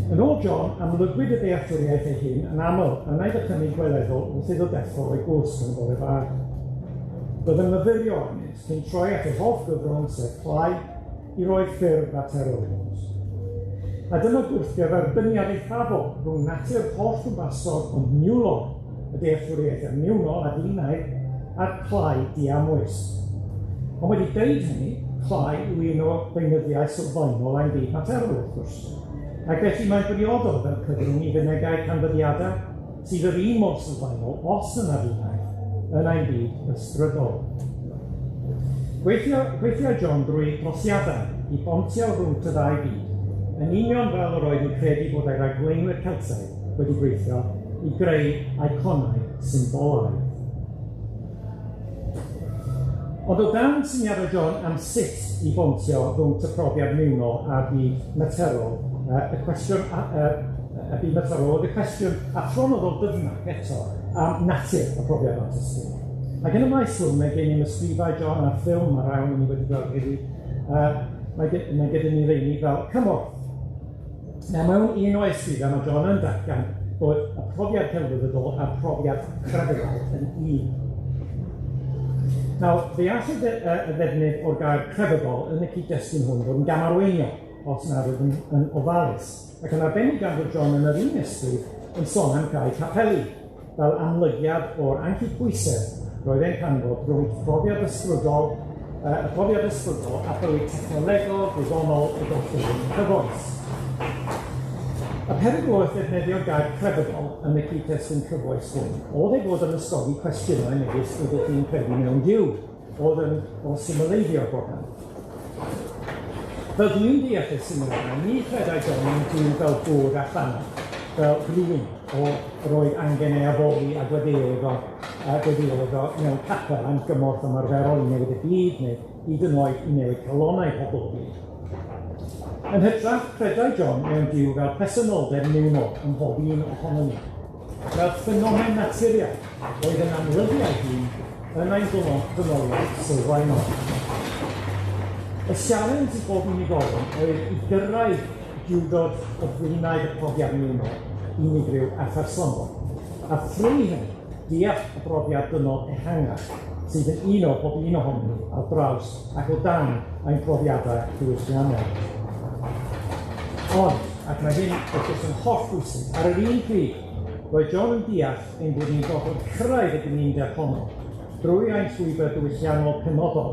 Yn ôl John, amlygwyd y dealltwriaeth ei hun yn aml yn ei ddychymyg gweledol wrth iddo deffro o'i gwsg yn y bore bach. Bydd yn myfyrio arnynt cyn troi at ei hoff gyfrwng, sef clai, i roi ffurf faterol iddynt. A dyma gwrthgyferbyniad eithafol rhwng natur holl-gwmpasog ond niwlog y dealltwriaeth mewnol a ddinaidd a'r clai diamwys. Ond wedi deud hynny, clai yw un o ddeunyddiau sylfaenol ein byd materol, wrth gwrs. Ac felly mae'n briodol fel cyfrwng i fynegai canfyddiadau sydd yr un mor sylfaenol, os yn ddinaidd, yn ein byd ysbrydol. Gweithio, gweithiau John drwy drosiadau i bontio rhwng y ddau byd, yn union fel yr oedd yn credu bod ei ragflaenwyr Celtaidd wedi gweithio i greu eiconau symbolaidd. Ond o dan syniadau John am sut i bontio rhwng y profiad mewnol a'r byd materol, y cwestiwn y byd materol oedd y cwestiwn athronyddol dyfnach eto am natur y profiad artistig. Ac yn y maes hwn, mae gennym ysgrifau John ar ffilm, a rai ohonon ni wedi gweld heddi, mae gyda ni reini fel cymorth. Nawr, mewn un o'i ysgrifau, mae John yn datgan bod y profiad celfyddydol a'r profiad crefyddol yn un. Nawr, fe all y ddefnydd o'r gair crefyddol yn y cyd-destun hwn fod yn gamarweiniol os nad ydym yn ofalus, ac yn arbennig gan fod John yn yr un ysgrif yn sôn am gau capeli, fel amlygiad o'r anghydbwysedd roedd e'n canfod rhwng profiad ysbrydol, y profiad ysbrydol a bywyd technolegol, gwyddonol y gorllewin cyfoes. Y perygl wrth ddefnyddio'r gair crefyddol yn y cyd-destun cyfoes hwn oedd ei fod yn ysgogi cwestiynau megis ydych chi'n credu mewn Duw, oedd yn o symleiddio'r broblem. Fel dwi'n deall y syniad yma, ni chredai John mewn Duw fel bod allanol, fel rhywun o roedd angen ei addoli a gweddïo iddo, a gweddïo iddo mewn capel am gymorth ymarferol i newid y byd neu hyd yn oed i newid calonnau pobl y byd. Yn hytrach, credai John mewn Duw fel presenoldeb mewnol ym mhob un ohonon ni, fel ffenomen naturiol oedd yn amlygu ei hun yn ein dynoliaeth sylfaenol. Y sialens i bob unigolyn oedd i gyrraedd duwdod o fwynau y profiad mewnol, unigryw a phersonol, a thrwy hynny deall y brofiad dynol ehangach sydd yn uno pob un ohonon ni ar draws ac o dan ein profiadau diwylliannol. Ond, ac mae hyn wrth gwrs yn hollbwysig, ar yr un pryd, roedd John yn deall ein bod ni'n gorfod cyrraedd y gymuned honno drwy ein llwybr diwylliannol penodol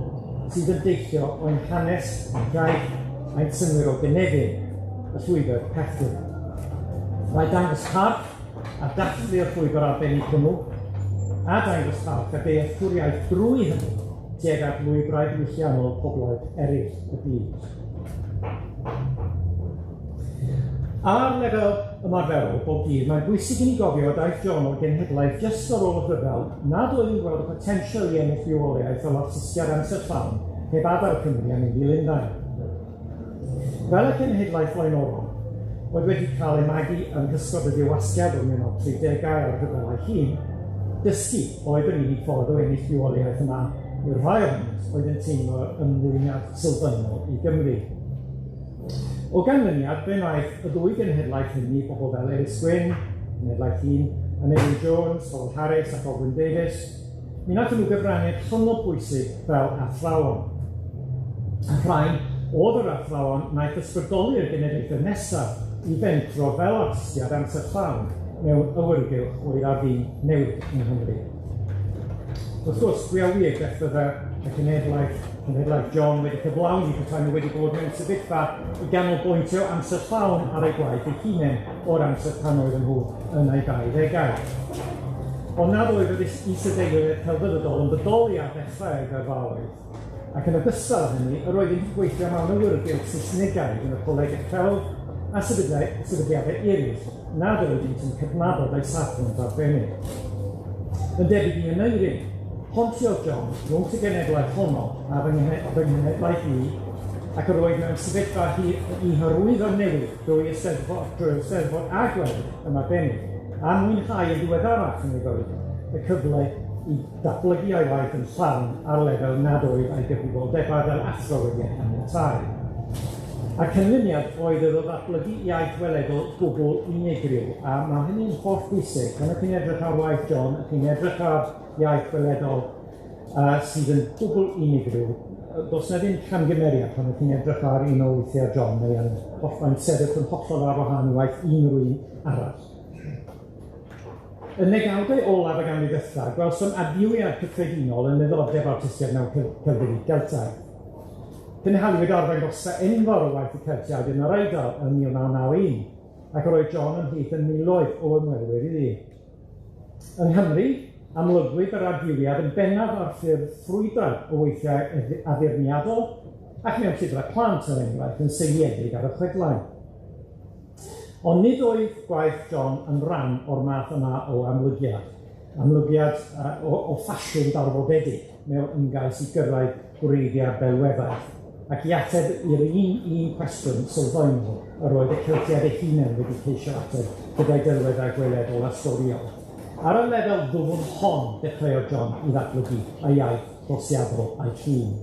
sydd yn deillio o'n hanes, ein iaith, ein synnwyr o gynefin, y llwybr perthyn. Mae dangos parch a dathlu'r llwybr arbennig hwnnw, a dangos parch a dealltwriaeth drwy hynny tuag at lwybrau diwylliannol pobloedd eraill y byd. Ar lefel ymarferol, bob dydd, mae'n bwysig i ni gofio y daeth John o genhedlaeth jyst ar ôl y rhyfel nad oedd yn gweld y potensial i ennill bywoliaeth fel artistiaid amser llawn heb adael Cymru a mynd i Lundain. Fel y cenhedlaeth flaenorol, oedd wedi cael ei magu yng nghysgod y dirwasgiad o'r 1930au a'r rhyfel ei hun, dysgu oedd yr unig ffordd o ennill bywoliaeth yma i'r rhai ohonynt oedd yn teimlo ymrwymiad sylfaenol i Gymru. O ganlyniad, fe wnaeth y ddwy genhedlaeth hynny, bobl fel Elis Gwyn, cenhedlaeth hŷn, Aneurin Jones, Howell Harris ac Ogwen Davies, mi wnaethon nhw gyfrannu hynod bwysig fel athrawon. A rhain oedd yr athrawon wnaeth ysbrydoli'r genedlaethau nesaf i fentro fel artistiaid amser llawn mewn awyrgylch oedd ar fin newid yng Nghymru. Wrth gwrs, pwy a ŵyr beth fydde y cenhedlaeth, cenhedlaeth John wedi cyflawni petai nhw wedi bod mewn sefyllfa i ganolbwyntio amser llawn ar eu gwaith eu hunain o'r amser pan oedden nhw yn eu 20au. Ond nad oedd yr isadeiledd celfyddydol yn bodoli ar ddechrau ei gyrfaoedd, ac yn ogystal â hynny, yr oeddent yn gweithio mewn awyrgylch Saesnegaidd yn y Coleg Celf a sefydliadau eraill nad oeddynt yn cydnabod eu safbwynt arbennig. Yn debyg i Aneurin, pontiodd John rhwng y genedlaeth honno a fy nghenhedlaeth i, ac yr oedd mewn sefyllfa hi i hyrwyddo newid drwy Eisteddfod, drwy'r Eisteddfod a gwlad yn arbennig, a mwynhau yn ddiweddarach yn ei fywyd y cyfle i datblygu ei waith yn llawn ar lefel nad oedd ei gyfrifoldebau fel athro wedi ei caniatáu. A'r canlyniad oedd iddo ddatblygu iaith weledol gwbl unigryw, a mae hynny'n hollbwysig. Pan ydych chi'n edrych ar waith John, ydych chi'n edrych ar iaith weledol sydd yn gwbl unigryw, does 'na ddim camgymeriad pan ydych chi'n edrych ar un o weithiau John, mae yn holl, mae'n sefyll yn hollol ar wahân i waith unrhyw un arall. Yn negawdau olaf y ganrif ddwytha, gwelsom adfywiad cyffredinol yn niddordeb artistiaid mewn celfyddyd Geltaidd. Cynhaliwyd arddangosfa enfawr o waith y Celtiaid yn yr Eidal yn 1991, ac yr oedd John ymhlith y miloedd o ymwelwyr iddi. Yng Nghymru, amlygwyd yr adfywiad yn bennaf ar ffurf ffrwydrad o weithiau addurniadol ac mewn llyfrau plant, er enghraifft, yn seiliedig ar y chwedlau. Ond nid oedd gwaith John yn rhan o'r math yma o amlygiad, amlygiad o ffasiwn darfodedig. mewn ymgais i gyrraedd gwreiddiau delweddaeth, ac i ateb i'r un cwestiwn sylfaenol yr oedd y Celtiaid eu hunain wedi ceisio ateb gyda'i delweddau gweledol a storiol. Ar y lefel ddwfn hon dechreuodd John i ddatblygu ei iaith drosiadol a'i llun.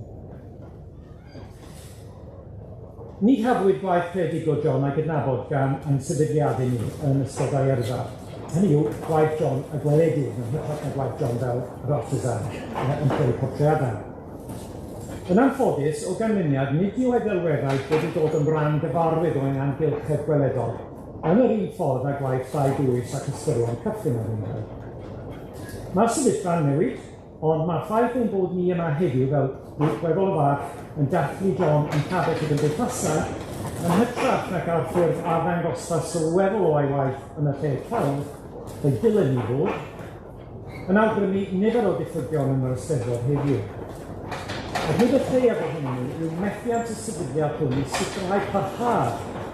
Ni chafwyd gwaith creadigol John a'i gydnabod gan ein sefydliadau ni yn ystod ei yrfa. Hynny yw, gwaith John y gweledydd, yn hytrach na gwaith John fel yr artisan yn creu portreadau. Yn anffodus, o ganlyniad, nid yw ei ddelweddau wedi dod yn ran gyfarwydd o'n amgylchedd gweledol, yn yr un ffordd â gwaith Dai Dwys ac ystyrlon Cyffin ar unwaith. Mae'r sefyllfa'n newid, ond mae'r ffaith ein bod ni yma heddiw fel grŵp weddol fach yn dathlu John yn pabell y gymdeithasau, yn hytrach nag ar ffurf arddangosfa sylweddol o'i waith yn y lle celf, fe ddylen ni fod, yn awgrymu nifer o ddiffygion yn yr Eisteddfod heddiw. Ac nid y lleiaf ohonyn nhw yw methiant y sefydliad hwn i sicrhau parhad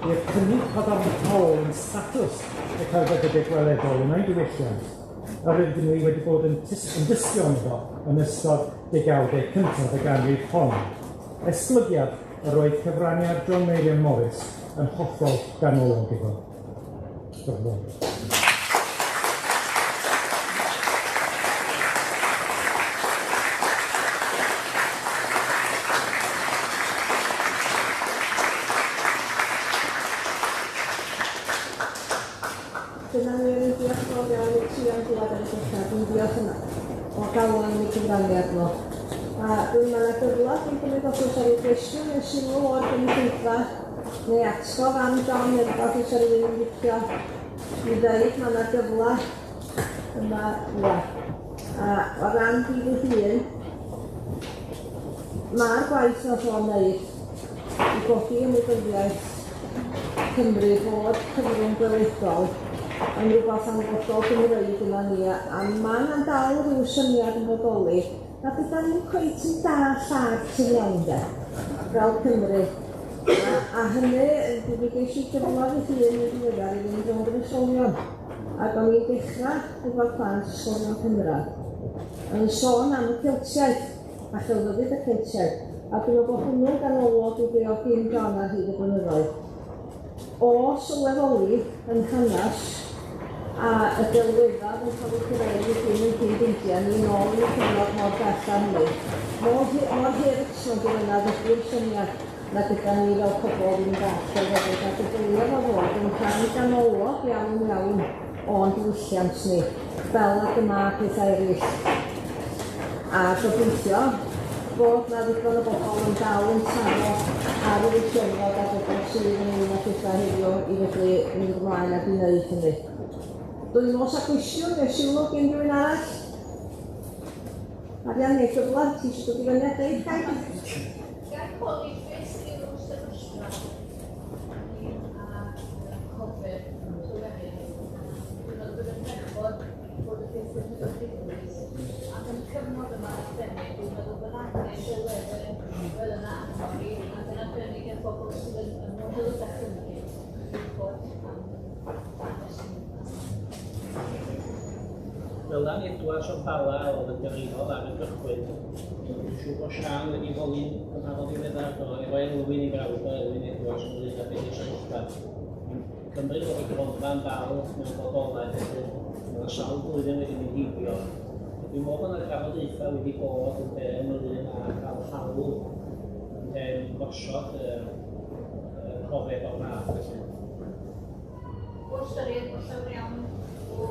i'r cynnig cadarnhaol yn statws y celfyddydau gweledol yn ein diwylliant, yr ydym ni wedi bod yn dystion iddo yn ystod degawdau cyntaf y ganrif hon. Esblygiad yr oedd cyfraniad John Meirion Morris yn hollol ganolog iddo. Diolch yn fawr. Dyna ni, yn diolch yn fawr iawn i ti am dŵad ar y dechrau. Dwi'n diolch yn o galon am eu cyfraniad nhw. A dwi'n mae yna gyfle, dwi'n cymryd os oes rhyw gwestiwn neu sylw o'r gynulleidfa, neu atgof am John neu rhywbeth oes rhywun yn licio i ddeud, mae yna gyfle yma rŵan. A o ran fi fy hun, mae'r gwaith nath o wneud i godi ymwybyddiaeth Cymru fod cyfrwng gweledol yn rhywbeth hanfodol Gymreig yma ni, a ma' 'na'n dal ryw syniad yn bodoli nad ydan ni'n cweit yn dallt art yn iawn de, fel Cymru. A hynny, mi ges i gyfle fy hun yn ddiweddar i fynd rownd yr ysgolion, ac o'n i'n dechrau efo'r plant ysgolion cynradd yn sôn am y Celtiaid a chelfyddyd y Celtiaid, a dwi'n meddwl bod hwnnw'n ganolog i be oedd gin John ar hyd y blynyddoedd. O sylweddoli yn hanes a y delweddau yn cael eu creu wedyn yn cyn-beidio ni nôl i'r cyfnod mor bell â hynny. Mor mor hurt mewn gwirionedd ydy'r syniad nad ydan ni fel pobl ddim yn dallt celfyddyd ac y dylia fo fod yn rhan ganolog iawn iawn o'n diwylliant ni, fel ag y ma' pethau eraill. A gobeithio bod 'na ddigon o bobl yn dal yn taro ar yr Eisteddfod a bobl sydd ynglyn â pethau heddiw i fedru mynd ymlaen ac i wneud hynny. Dwi'n meddwl oes 'na gwestiwn neu sylw gen rhywun arall? Arian neu gyfle, ti eisiau dod i fyny a deud gai? Gan holi beth yw'r sefyllfa ynglyn â cofeb Llywelyn? Dwi'n meddwl bod yn bechod bod y peth wedi dod digwydd, ac yn y cyfnod yma arbennig, dwi'n meddwl bod angen delweddau fel yna arno ni, ac yn arbennig i'r bobl sydd yn ymweld â Chymru, gwybod am hanes ni. Dylan Edwards o'r Bala oedd yn gyfrifol ar y gychwyn. Dwi'n siŵr bod Siân wedi holi'n gymharol ddiweddar, do, efo Elwyn i frawd o Elwyn Edwards ynglyn â beth yw'r sefyllfa. Cymru bod y gronfa'n dal mewn bodolaeth felly, mae yna sawl blwyddyn wedi mynd heibio. Dwi'n meddwl bod yna drafodaethau wedi bod yn de ynglyn â cael hawl yn de i gosod y cofeb o'r fath felly. O ystyried bod llawer iawn o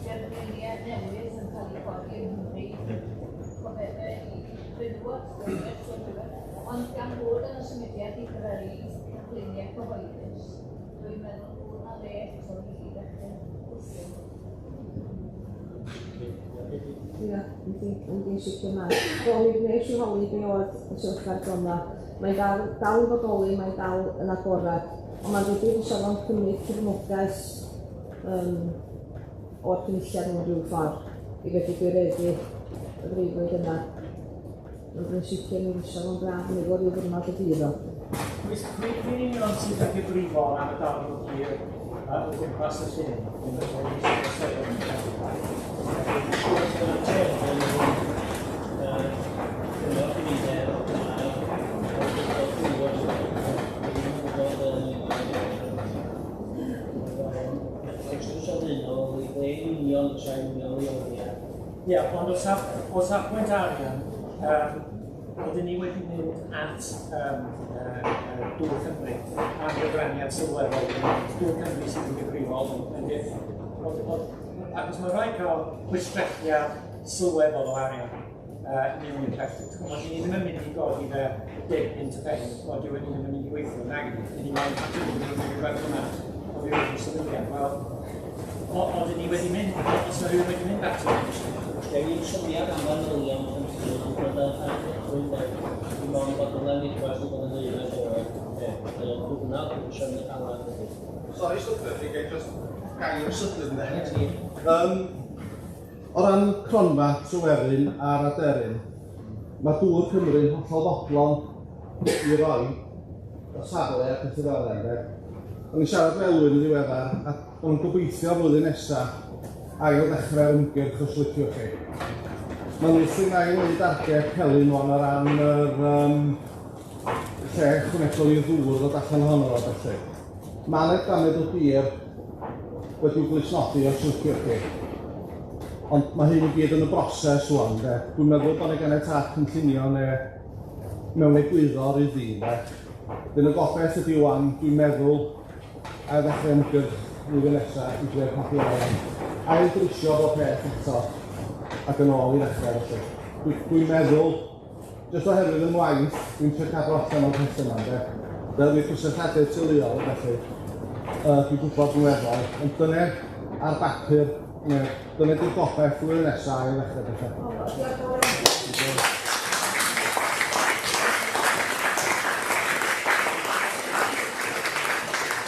gerfluniau newydd yn cael eu codi yng Nghymru, cofebau i fenywod, ond gan fod yna symudiad i greu cerfluniau cyhoeddus, dwi'n meddwl bod yna le eto i chi ddechrau wrthyn. Ia, yndi, sicr mae. Wel, mi wnes i holi be oedd y sefyllfa'r gronfa. Mae'n dal yn bodoli, mae'n dal yn agorad, ond mae'n debyg fysa fo'n cymryd cefnogaeth o'r cynulliad mewn rhyw ffordd i fedru gwireddu y freuddwyd yna. Ond dwi'n sicr mi fysa fo'n braf meddwl ryw ddiwrnod y bydd o. Pwy yn union sydd yn gyfrifol am y darn o dir o gwmpas y llyn? Dwi'n siŵr bod y trefn Ie, ond o safbwynt arian, oedden ni wedi mynd at Dŵr Cymru am gyfraniad sylweddol. Dŵr Cymru sydd yn gyfrifol yn achos mae rhaid cael chwistrelliad sylweddol o arian mewn i'r peth. Ni ddim yn mynd i godi fe 10 punt y pen, ond dyw e ddim yn mynd i weithio, nag ydy. Ni moyn rhywbeth yma o fi wrth sefydliad. Wel, oedden ni wedi mynd, os mae rhywun wedi mynd ato. Gen i'n syniad am fanylion yn sgil yn dod ar cychwyn dim ond bod yna nidwas wedi bod yn aelod oed. Mae o'n diwrnod yn symud allan ydy. Sori, stwffio, chi gael just gair sydyn de. O ran cronfa Tryweryn a'r aderyn, mae Dŵr Cymru'n hollol fodlon i roi y safle a pethau fel yna. O'n i'n siarad efo Elwyn yn ddiweddar a o'n nhw'n gobeithio flwyddyn nesaf ail ddechrau'r ymgyrch os liciwch chi. Maen nhw wrthi'n ail wneud argeb Celyn wan o ran yr lle ychwanegol i'r ddŵr ddod allan ohono fo felly. Mae 'na damed o dir wedi'w glustnodi os liciwch chi. Ond mae hyn i gyd yn y broses wan de. Dwi'n meddwl bod 'na ganiatâd cynllunio neu mewn egwyddor iddi de. Dyn y gobaith ydi wan, dwi'n meddwl, a ddechrau ymgyrch flwyddyn nesa i drio codi arian. Ail brisio bob peth eto ac yn ôl i ddechrau felly. Dwi'n meddwl, jyst oherwydd yng ngwaith, dwi'n trio cadw allan o'r pethau yma, ynde. Fel mi cysylltiadau teuluol felly, dwi'n gwybod yn weddol, ond dyna ar bapur, neu dyna di'r gobaith flwyddyn nesa ail ddechrau pethau.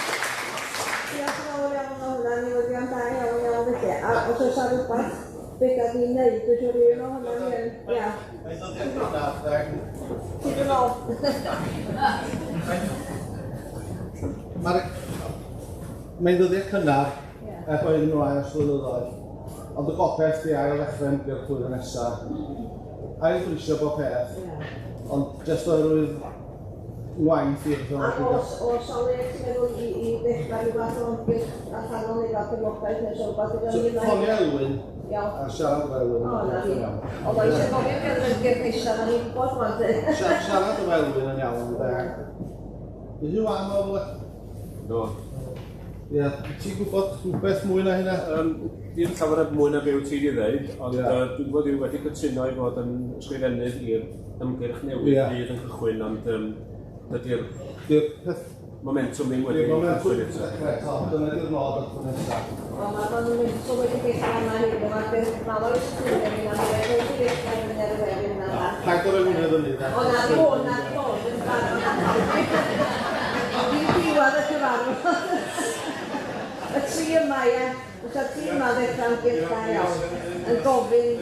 Diolch yn fawr iawn am hwnna, newyddion da iawn iawn felly. A os oes 'na rwbath fedra ni wneud, dwi'n siŵr rhywun ohonon ni yn, ia. Mae'n ddyddiad cynnar, de. Ti dod nôl. Mae'n ddyddiad cynnar, er bod iddyn nhw ail flynyddoedd, ond y gobaith di ail ddechrau ymgyrch flwyddyn nesaf. Ail brisio bob peth, ond jyst oherwydd ngwaith i A oes o le ti'n meddwl i ddechrau rhyw fath o ymgyrch allanol neu fel cefnogaeth neu so rhywbeth gyda ni yma? Ffonio Elwyn Iawn. a siarad efo Elwyn. O, na fi. Oedd o eisiau gofyn be oedd yr ymgyrch nesaf, na ni'n gwybod rwan de. Siarad efo Elwyn yn iawn, de. Ydy nhw am o rwle? Do. Ie, ti'n gwybod rhywbeth mwy na hynna? Dim llawer mwy na be wyt ti wedi dweud, ond Ie. dwi'n gwybod yw wedi cytuno i fod yn ysgrifennydd i'r ymgyrch newydd Ie. fydd yn cychwyn, ond dydy'r Di'r peth momentum ddim wedi Di'r momentum cychwyn eto. dechrau eto, dyna di'r nod o'r tro nesaf. Wel, mae momentum wedi dechrau yma hefyd, mae'r Maloes Tryweryn a mae wedi dechrau yn yr Werin yna. Paid o'r hwnna fyny, de. O, na, di hwn, na, di hwn, yn barod. Di diwedd y cyfarfod. Y tri yma, ie. Oes y tri yma ddechrau ymgyrch da iawn, yn gofyn.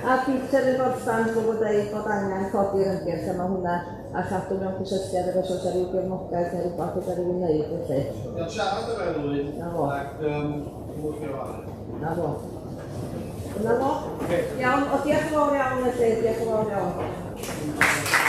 A Peter yn gorffan drwy dweud bod angen codi'r ymgyrch, a mae hwnna a chadw mewn cysylltiad efo os oes 'na ryw gefnogaeth neu rhywbeth fedra rhywun wneud felly. Iawn, siarad efo Elwyn Na fo. ac mwyn o Na fo. Dyna fo. Iawn, o diolch yn fawr iawn felly, diolch yn fawr iawn.